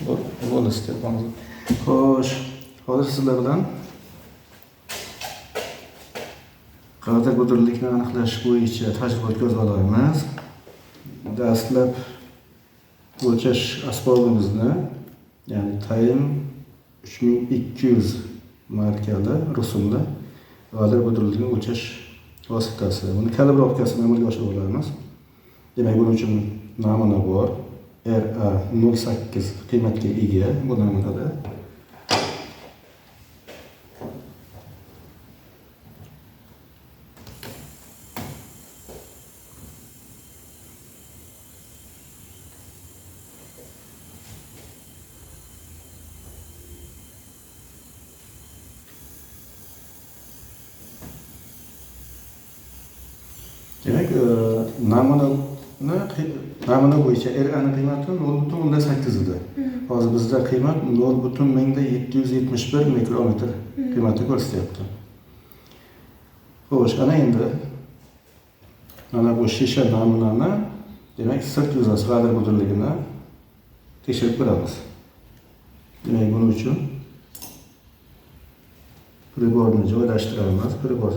Bo'ldi, telefonimiz. Xo'sh, hozir sizlar bilan g'adir-budurlikni aniqlash bo'yicha tajriba o'tkazib olamiz. Dastlab o'lchash asbobimizni, ya'ni Time 3200 markali rusumli g'adir-budurlikni o'lchash vositasi. Buni kalibrovkasini amalga oshirib olamiz. Demak, buning uchun namuna bor. RA08 qiymatga ega bu namunada. Demak, namuna bo'yicha RA'ning qiymati 0.8 edi. Hozir bizda qiymat 0.771 mikrometr qiymati ko'rsatyapti. Xo'sh, ana endi mana bu shisha namunani, demak, sirt yuzasi g'adir-budurligini tekshirib ko'ramiz. Demak, buning uchun priborni joylashtiramiz. Pribor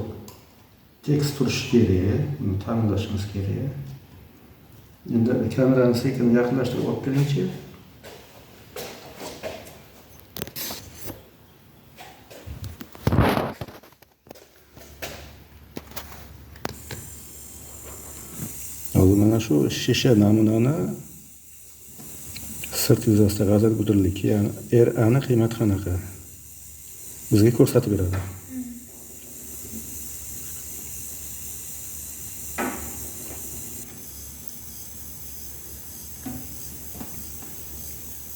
tekis turishi kerak, buni ta'minlashimiz kerak. Endi kamerani sekin yaqinlashtirib olib kelingchi. Hozir mana shu shisha namunani sirt yuzasida g'adir-budurlik, ya'ni RA'ning qiymati qanaqa bizga ko'rsatib beradi.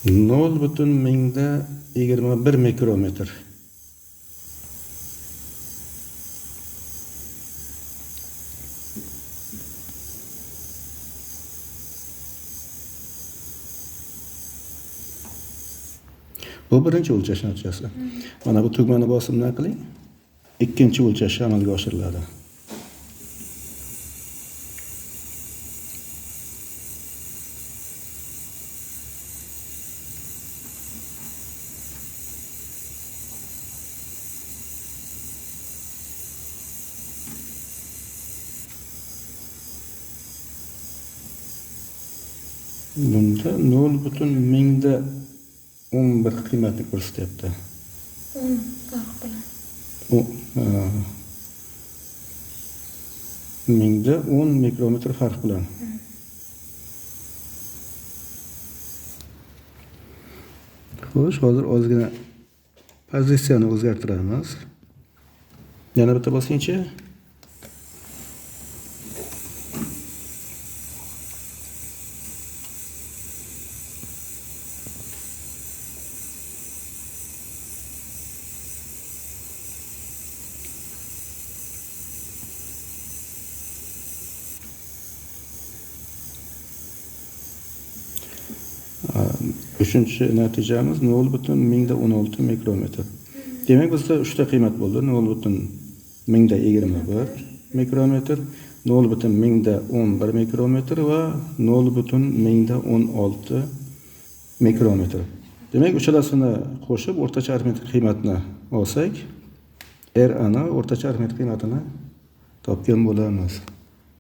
0.021 mikrometr. Bu birinchi o'lchash natijasi. Mana bu tugmani bosib nima qiling? Ikkinchi o'lchash amalga oshiriladi. Bunda 0.011 qiymatni ko'rsatyapti. 10 farq bilan. 1010 mikrometr farq bilan. Xo'sh, hozir ozgina pozitsiyani o'zgartiramiz. Yana bitta bosingchi. Uchinchi natijamiz 0.016 mikrometr. Demak, bizda 3 ta qiymat bo'ldi. 0.021 mikrometr, 0.011 mikrometr va 0.016 mikrometr. Demak, uchalasini qo'shib o'rtacha arifmetik qiymatni olsak, RA'ni o'rtacha arifmetik qiymatini topgan bo'lamiz.